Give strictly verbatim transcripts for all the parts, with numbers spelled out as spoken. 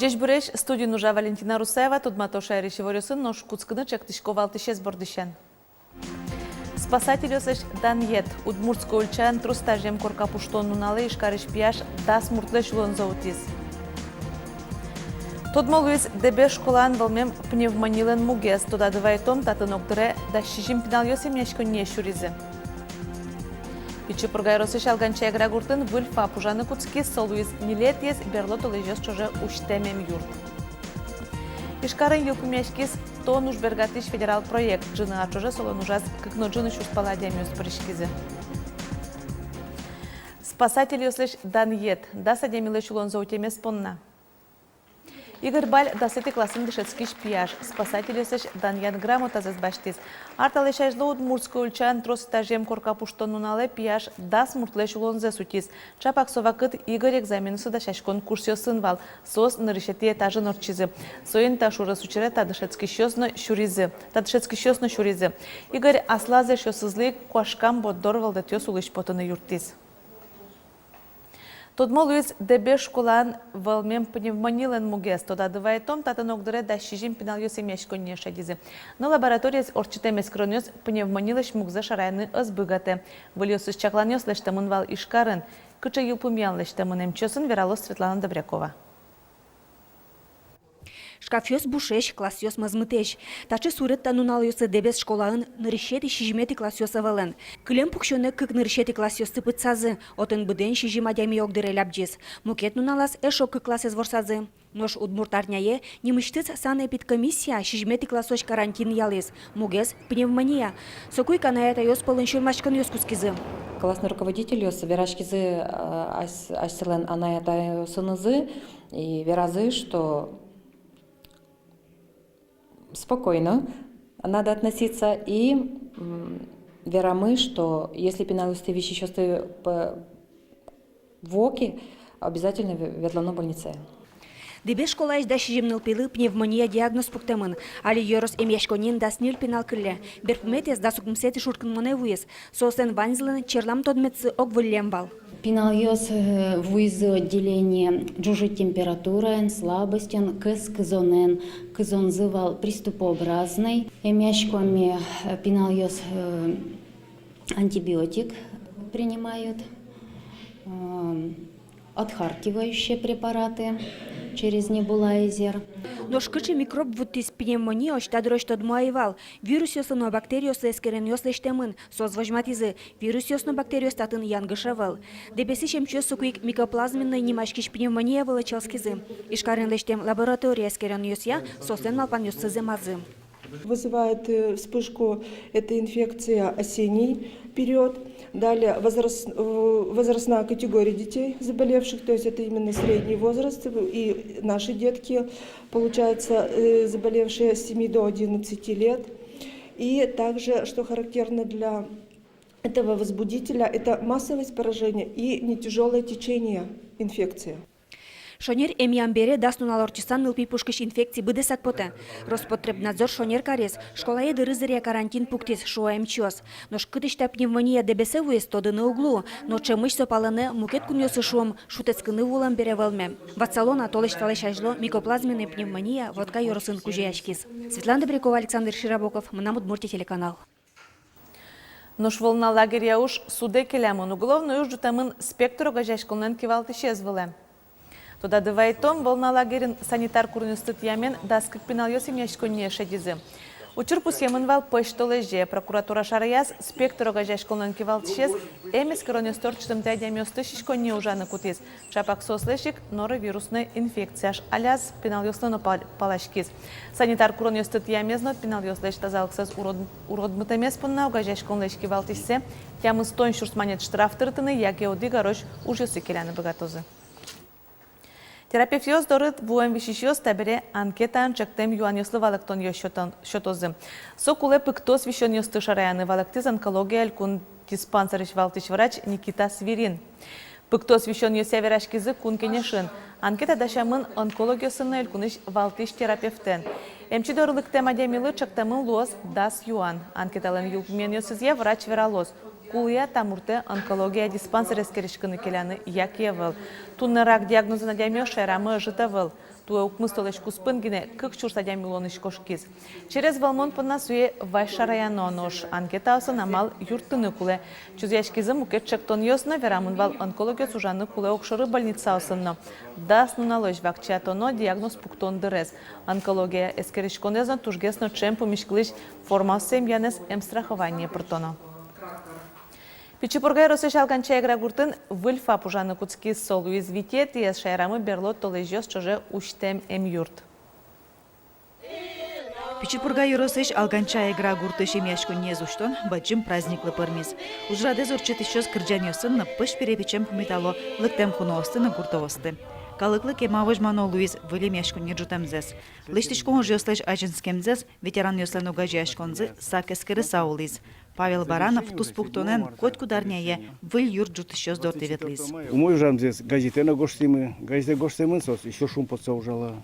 Ӟечбуресь! Студиын ужа Валентина Русаева. Тодмато шаерысь иворъёсын, нош кутскыны чектӥсько валтӥсез бордысен. Спасательёслэсь данъет. Удмуртской ульчаын трос этажъем корка пуштон нуналэ Ижкарысь пияш дас муртлэсь улонзэ утӥз. Тодмо луиз Дэбес школаын вӧлмем пневмонилэн мугез. Тодады вайтом, татын огдыре дас сизьым пиналъёс эмъяськонние сюризы. Пичи Пурга ёросысь Алганча-Игра гуртын выль ФАП ужаны кутскиз. Со луиз ньылетӥез, берло толэзьёс ӵоже усьтэм эмъюрт. Ижкарын йылпумъяськиз «Тон уж бергатӥсь» федерал проект. Ӝыны ар ӵоже солэн ужаз кык но ӝыны сюрс пала адямиос пыриськизы. Спасательёслэсь данъет. Дас адямилэсь улонзэ утемез понна. Игорь Баль дасэтӥ классын дышетскись пияш спасательёслэсь данъян грамотазэс басьтӥз. Ар талэсь азьло Удмуртской ульчаын трос этажъем корка пуштон нуналэ пияш дас муртлэсь улонзэс утиз. Чапак со вакыт Игорь экзаменъёсы дасяськон курсъёсын вал. Соос нырысетӥ этажын ортчизы. Соин та шурысь учыре та дышетскисьёс но сюризы. Та дышетскисьёс но сюризы. Игорь аслаз эшъёсызлы ик куашкам борддор вӧлдэтъёс улысь потыны юрттӥз. Тодмо луиз Дэбес школаын вӧлмем пневмонилэн мугез. Тодады вайтом, татын огдыре дас сизьым пиналъёс эмъяськонние шедизы. Но лабораториез ортчытэм эскеронъёс пневмонилэсь мугзэ шараяны ӧз быгатэ. Выльёсыз чакланъёс лэсьтэмын вал Ижкарын. Кыӵе йылпумъян лэсьтэмын эмчиосын, вералоз Светлана Добрякова. Шкафъёс бушесь, классъёс мӧзмытэсь. Таӵе сурет та нуналъёсы Дэбес школаын нырысетӥ, сизьыметӥ классъёс ӧвӧлэн. Кылем пуксёнэ кык нырысетӥ классъёсты пытсазы. Отын быдэн сизьым адями огдыре лябӟиз. Мукет нуналаз эшшо кык классэз ворсазы. Нош удмурт арняе нимысьтыз санэпидкомиссия сизьыметӥ классозь карантин ялӥз. Мугез — пневмония. Соку ик анай-атайёс пӧлын сюлмаськонъёс кутскизы. Классный руководительёс вераськизы, а, ась-, асьсэлэн анай-атайёсынызы и веразы, что спокойно надо относиться и, м, верамы, что если пиналъёсты, висисьёсты п-, вуо ке, обязательно ве-, ветлоно больницае. Дэбес школаысь дас сизьым нылпилы пневмония диагноз пуктэмын. Али ёрос эмъяськонниын дас ньыль пинал кылле. Берпуметӥез дас укмысэтӥ шуркынмонэ вуиз. Соослэн ваньзылэн черлам тодметсы огвыллем вал. Пиналъёс, э, вуизы отделение ӝужыт температураен, слабостен, кӧс кызонэн, кызонзы вал приступообразный. Эмъяськоме, э, пиналъёс, э, антибиотик принимают, э, отхаркивающие препараты через небулайзер. Нош кыӵе микроб вуттӥз пневмониозь, та дырозь тодмо ӧй вал. Вирусъёслы но бактериослы эскеронъёс лэсьтэмын. Соос возьматӥзы: вирусъёс но бактериос татын янгыш ӧвӧл. Дэбесысь эмчиос соку ик микоплазменной нимаськись пневмония вылэ чӧлскизы. Ижкарын лэсьтэм лаборатория эскеронъёсъя, соослэн малпанъёссы зэмазы. Вызывает, э, вспышку эта инфекция осенний период. Далее возрас-, э, возрастная категория детей, заболевших, то есть это именно средний возраст, и наши детки, получается, э, заболевшие с семи до одиннадцати лет. И также, что характерно для этого возбудителя, это массовость поражения и нетяжёлое течение инфекции. Шонер эмъям бере дас нунал ортчыса нылпи пушкысь инфекци быдэсак потэ. Роспотребнадзор шонер кариз, школае дырыз дыръя карантин пуктӥз, шуо эмчиос. Нош кытысь та пневмония Дэбесэ вуиз, тодыны уг луы, но ӵемысь со палэнэ мукет кунъёсы, шуом, шутэтскыны вуылэм бере вӧлмем. Ватсало на, толэзь талэсь азьло микоплазменной пневмония Вотка ёросын кузёяськиз. Светлана Добрякова, Александр Широбоков, «Мынам Удмуртие» телеканал. Нош «Волна» лагерья уж судэ келямын. Уголовной уж ӝутэмын «Спектр» огазеяськонлэн кивалтӥсез вылэ. Тодады вайтом, «Волна» лагерьын санитар куронъёсты тӥямен дас кык пиналъёс эмъяськонние шедизы. Учыр пусъемын вал пӧсьтолэзе. Прокуратура шараяз, «Спектр» огазеяськонлэн кивалтӥсез эм эскеронъёсты ортчытымтэ адямиосты сиськонние ужаны кутӥз. Чапак соослэсь ик норовирусной инфекция аляз пиналъёслы но пал-, паласькиз. Санитар куронъёсты тӥямез но пиналъёслэсь тазалыксэс урод-, уродмытэмез понна огазеяськонлэсь кивалтӥссэ тямыстон сюрс манет штраф тыртыны яке одӥг арозь ужъёсы келяны быгатозы. Терапевтъёс доры вуэм висисьёс табере анкетаын чектэм юанъёслы валэктонъёс сётон-, сётозы. Со кулэ пыктос висёнъёсты шараяны, валэктӥз онкология элькун диспансерысь валтӥсь врач Никита Свирин. Пыктос висёнъёсъя вераськизы Кун Кенешын. Анкета дасямын онкологъёсын но элькунысь валтӥсь терапевтэн. Эмчи доры лыктэм адямилы чектэмын луоз дас юан. Анкеталэн йылпумъянъёсызъя врач вералоз, кулэ-а та муртэ онкология диспансерез эскериськыны келяны яке ӧвӧл. Туннэ рак диагнозэн адямиос шаерамы ӧжыт ӧвӧл. Туэ укмыс толэзь куспын гинэ кык сюрс адями улонысь кошкиз. Через вӧлмон понна сое вазь шараяно, нош анкетаосын амал юрттыны кулэ. Чузъяськизы мукет чектонъёс но, верамын вал, онкологъёс ужаны кулэ огшоры больницаосын но. Дас нуналозь вакчиятоно диагноз пуктон дырез. Онкология эскериськонэз но тужгес но ӵем пумиськылӥсь формаоссэ эмъянэз эмстрахование пыртоно. Пичи Пурга ёросысь Алганча-Игра гуртын выль ФАП ужаны кутскиз. Со луиз витетӥез шаерамы берло толэзьёс ӵоже усьтэм эмъюрт. Пичи Пурга ёросысь Алганча-Игра гуртысь эмъяськонниез усьтон бадӟым праздниклы пӧрмиз. Ужрадэз ортчытӥсьёс кырӟанъёсын но пӧсь перепечен пумитало лыктэм куноосты но гуртоосты. Калыклы кема возьмано луиз выль эмъяськонни ӝутэмзэс. Лэсьтӥськон ужъёслэсь азинскемзэс, ветеранъёслэн огазеяськонзы сак эскерыса улӥз. Павел Баранов туспуктонэн котькуд арняе выль юрт ӝутӥсьёс доры ветлӥз. Умой ужамзэс газетэ но гожтӥмы, газетэ гожтэмын соос, ещё шумпотыса ужало.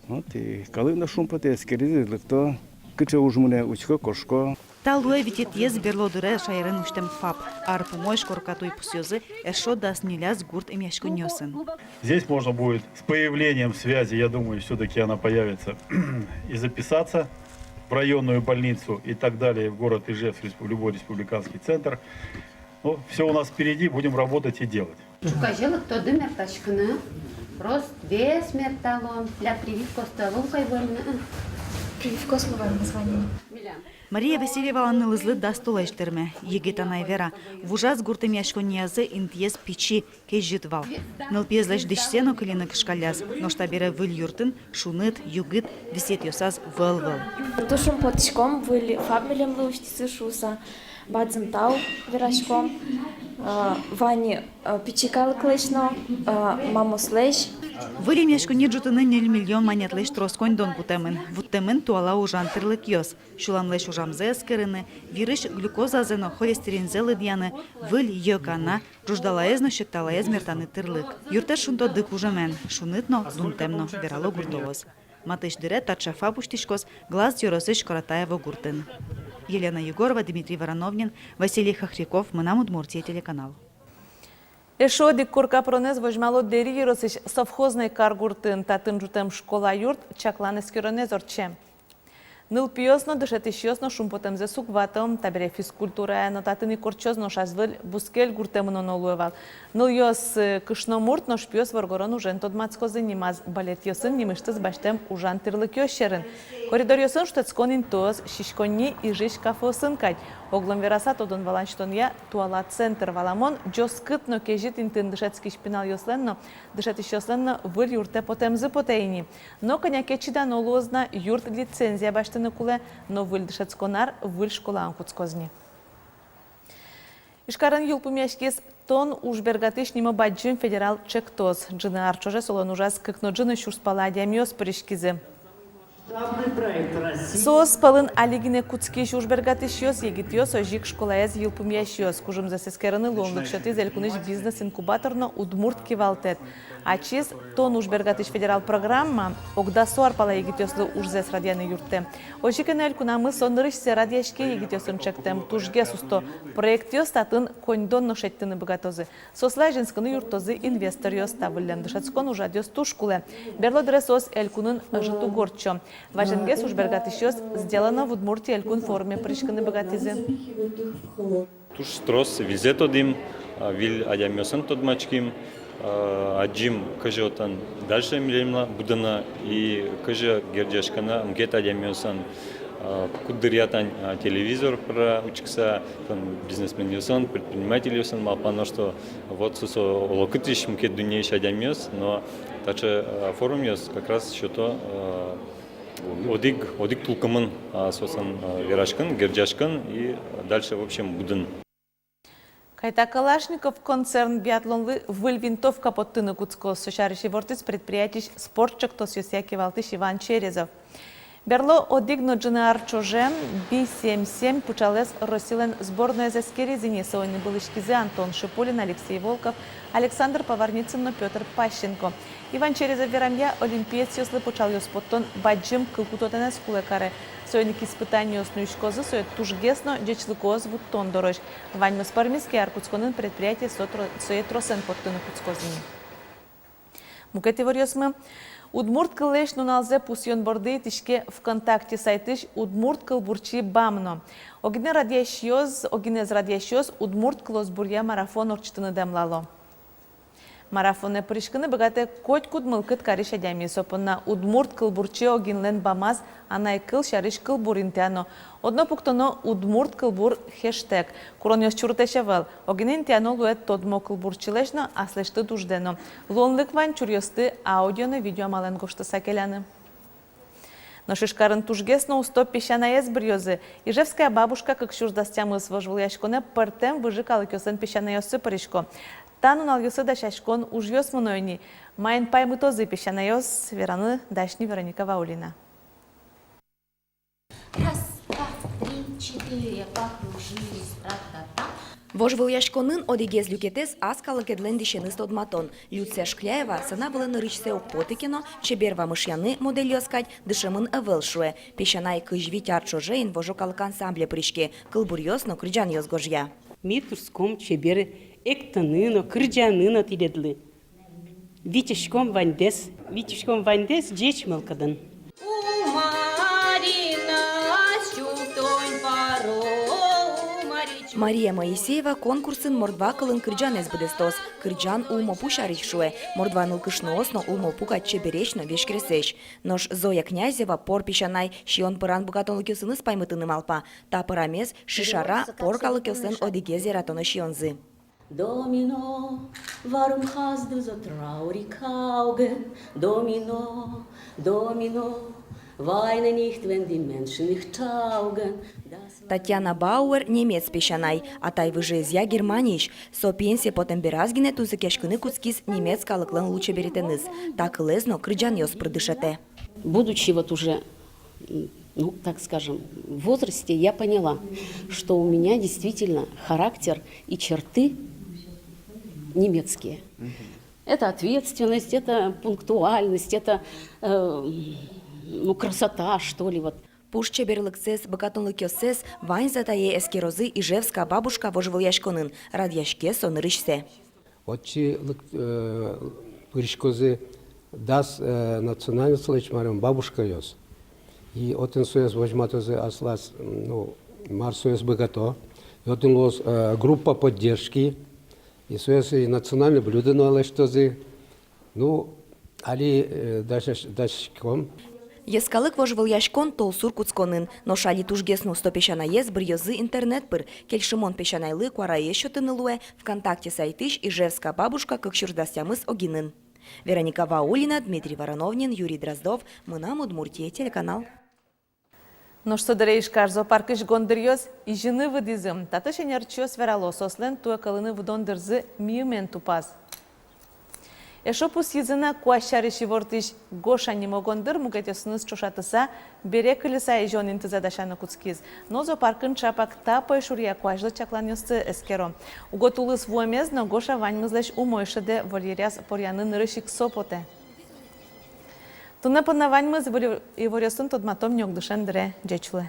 Вот и калык но шумпотэ, эскеризы, лыкто, кыӵе уж мынэ, учко, кошко. Та луэ витетӥез берло дыре шаерын усьтэм ФАП. Ар пумозь корка туйпусъёзы эшшо дас ньыляз гурт эмъяськонниосын. Здесь можно будет с появлением связи, я думаю, всё-таки она появится, и записаться в районную больницу и так далее, в город Ижевск, в респу-, любой республиканский центр. Ну, всё у нас впереди, будем работать и делать. Ӵуказе лыктоды мертаськыны, рост, вес мерталом, тӥляд прививкаосты ӧвӧл кадь вуэмын. Прививкаос вань, название. Мария Васильевалэн нылызлы дас толэзь тырме. Егит анай вера, вужаз гурт эмъяськонниязы интыез пичи, кезьыт вал. Нылпиезлэсь дӥсьсэ но кыльыны кышкалляз, нош табере выль юртын шуныт, югыт, висъетъёсаз вӧл-вӧл. Туж шумпотӥськом, выль ФАП милемлы усьтӥзы шуыса. Бадӟым тау вераськом, а, вань, а, пичи калыклэсь но, а, мамаослэсь. Выль эмъяськонни ӝутыны ньыль миллион манетлэсь трос коньдон кутэмын. Вуттэмын туала ужан тӥрлыкъёс. Сюлэмлэсь ужамзэ эскерыны, вирысь глюкозазэ но холестеринзэ лыдъяны, выль йӧ-кана, ӝуждалаез но секталаез мертаны тӥрлык. Юртэз шунтоды кужымен, шуныт но, дунтэм но, верало гуртоос. Матысь дыре таӵе ФАП усьтӥськоз Глаз ёросысь Коротаево гуртын. Елена Егорова, Дмитрий Вороновнин, Василий Хохряков, «Мынам Удмуртие» телеканал. Эшшо одӥг корка пыронэз возьмало Дэри ёросысь Совхозной каргуртын. Татын ӝутэм школа-юрт чаклан эскеронэз ортче. Нылпиос но, дышетӥсьёс но шумпотэмзэс уг вато. Табере физкультурая но татын ик ортчоз, нош азвыль бускель гуртэ мыноно луэ вал. Нылъёс, э, кышномурт, нош пиос воргорон ужен тодматскозы, нимаз балетъёсын нимысьтыз басьтэм ужан тӥрлыкъёс сьӧрын. Коридоръёсын шутэтскон интыос, сиськонни Ижысь кафеосын кадь. Оглом вераса, тодон-валан сётонъя, туала центр валамон, ӟоскыт но кезьыт интыын дышетскись пиналъёслэн но, дышетӥсьёслэн но выль юртэ потэмзы потэ ини. Но кӧня ке чидано луоз на, юрт лицензия басьтыны кулэ, но выль дышетскон ар выль школаын кутскоз ни. Ижкарын йылпумъяськиз «Тон – ужбергатӥсь» нимо бадӟым федерал чектос. Ӝыны ар ӵоже солэн ужаз кык но ӝыны сюрс пала адямиос пыриськизы. Соос пӧлын али гинэ кутскись ужбергатӥсьёс, егитъёс, озьы ик школаез йылпумъясьёс. Кужымзэс эскерыны луонлык сётӥз элькунысь бизнес-инкубатор но удмурт кивалтэт. Ачиз «Тон – ужбергатӥсь» федерал программа ог дасо ар пала егитъёслы ужзэс радъяны юрттэ. Озьы ке но, элькунамы со нырысьсэ радъяське егитъёсын чектэм. Тужгес усто проектъёс татын коньдон но шедьтыны быгатозы. Соослы азинскыны юрттозы инвесторъёс. Та выллем дышетскон ужрадъёс туж кулэ. Берло дыре соос элькунын ӧжыт уг ортчо. Вазенгес ужбергатӥсьёс «Сделано в Удмуртии» элькун форуме пыриськыны быгатӥзы. Туж трос вильзэ тодӥм, а, виль адямиосын тодматским, а, адӟим, кызьы отын дальше милемлы будыны и кызьы герӟаськыны мукет адямиосын, а, куддыръя тань, а, телевизор пыр учкыса, тань бизнесменъёсын, предпринимательёсын, малпано, что вот соос олокытысь, мукет дуннеысь адямиос, но таӵе, а, форумъёс как раз сёто, а, одӥг, одӥг тулкымын, а, соосын, а, вераськыны, герӟаськыны и дальше, в общем, будыны. Кайта, Калашников концерн биатлонлы выль винтовка поттыны кутскоз. Со сярысь ивортӥз предприятиысь спорт чектосъёсъя кивалтӥсь Иван Черезов. Берло одӥг но ӝыны ар ӵоже «Би семь семь» пыӵалэз Россилэн сборноез эскериз ини. Со ини пыриськизы Антон Шипулин, Алексей Волков, Александр Поварницын но Пётр Пащенко. Иван Черезов верамъя, олимпиецъёслы пыӵалъёс поттон бадӟым кыл кутонэз кулэ каре. Соин ик испытаниос нуиськозы сое тужгес но ӟечлыкоос вуттон дорозь. Ваньмыз пӧрмиз ке, ар кутсконын предприятие со тро-, сое тросэн поттыны кутскоз ини. Мукет иворъёсмы. Удмурт кыллэсь нуналзэ пусъён борды итӥське ВКонтакте сайтысь удмурт кылбурчи бам но. Огинэ радъясьёс, огинэз радъясьёс удмурт кылосбуръя марафон ортчытыны дэмлало. Марафонэ пыриськыны быгатэ котькуд мылкыд карись адями. Со понна удмурт кылбурчи огинлэн бамаз анай кыл сярысь кылбур интыяно. Одно пуктоно удмурт кылбур хэштег. Куронъёс чурытэсь ӧвӧл. Огинэ интыяно луэ тодмо кылбурчилэсь но, аслэсьтыд уждэ но. Луонлык вань чуръёсты аудио но видео амалэн гожтыса келяны. Нош Ижкарын тужгес но усто песянаез быръёзы. «Ижевская бабушка» кык сюрс дас тямыс вожвылъяськонэ пӧртэм выжы калыкъёслэн песянайёссы пырисько. Та нуналъёсы дасяськон ужъёс мыно ини. Маин паймытозы песянайёс, вераны дась ни Вероника Ваулина. Раз, два, три, четыре, покружились, тра-та-та. Вожвылъяськонын одӥгез люкетэз — ас калыкедлэн дӥсеныз тодматон. Люция Шкляева сцена вылэ нырысьсэ уг поты ке но, чебер вамышъяны модельёс кадь дышемын ӧвӧл, шуэ. Песянай кызь вить ар ӵоже «Инвожо» калык ансамбле пыриське, кылбуръёс но кырӟанъёс гожъя. Ми туртском чебер эктыны но, кырӟаны но тӥледлы. Витиськом ваньдэс, витиськом ваньдэс ӟеч мылкыдын. Мария Моисеева конкурсын мордва кылын кырӟанэз быдэстоз. Кырӟан улмопу сярысь, шуэ. Мордва нылкышноос но улмопу кадь чебересь но веськресэсь. Нош Зоя Князева пор песянай, сиён пӧран быгатонлыкъёсыныз паймытыны малпа. Та пӧрамез — шишара, пор калыкъёслэн одӥгез яратоно сиёнзы. Домино, warum hast du so traurige Augen? Домино, домино, weine nicht, wenn die Menschen dich trauern. Татьяна Бауэр немец песянай, атай выжыезъя Германиысь. Со пенсие потэм бераз гинэ тунсыкъяськыны кутскиз немец калыклэн лулчеберетэныз. Та кылэз но кырӟанъёс пыр дышетэ. Будучи вот уже, м, ну, так скажем, в возрасте, я поняла, что у меня действительно характер и черты немецкие. Это ответственность, это пунктуальность, это, э, ну, красота, что ли, вот. Пуш чеберлыксэс, быгатонлыкъёссэс — ваньзэ тае эскерозы «Ижевская бабушка» вожвылъяськонын. Радъяське со нырысьсэ. Отчы лык-, э, пыриськозы дас, э, национальностьлэсь, марым, бабушкаос. И отын соос возьматозы аслаз, м, ну, мар соос быгато. И отын луоз, э, группа поддержки. И соос и национальное блюдо но лэсьтозы. Ну, али, э, дасясь-, дасяськом. Йӧскалык вожвылъяськон толсур кутсконын. Нош али тужгес но усто песянаез быръёзы интернет пыр. Кельшымон песянайлы куараез сётыны луэ ВКонтакте сайтысь «Ижевская бабушка» кык сюрс дас тямыс огинын. Вероника Ваулина, Дмитрий Воронов, Юрий Дроздов, «Мынам Удмуртие» телеканал. Нош со дыре Ижкар зоопаркысь гондыръёс изьыны выдӥзы. Татысь ӧнерчиос верало, соослэн туэ кӧлыны выдон дырзы миымен тупаз. Эшшо пусйизы на, куазь сярысь ивортӥсь Гоша нимо гондыр мукетъёсыныз ӵошатыса, бере кыльыса изён интызэ дасяны кутскиз. Но зоопаркын ӵапак та пӧйшуръя куазьлы чакланъёсты эскеро. Уго тулыс вуэмез но, Гоша ваньмызлэсь умой шӧдэ, вольераз поръяны нырысь ик со потэ. Туннэ понна ваньмыз. Выль иворъёсын тодматом ни ог дышем дыре. Ӟеч улэ.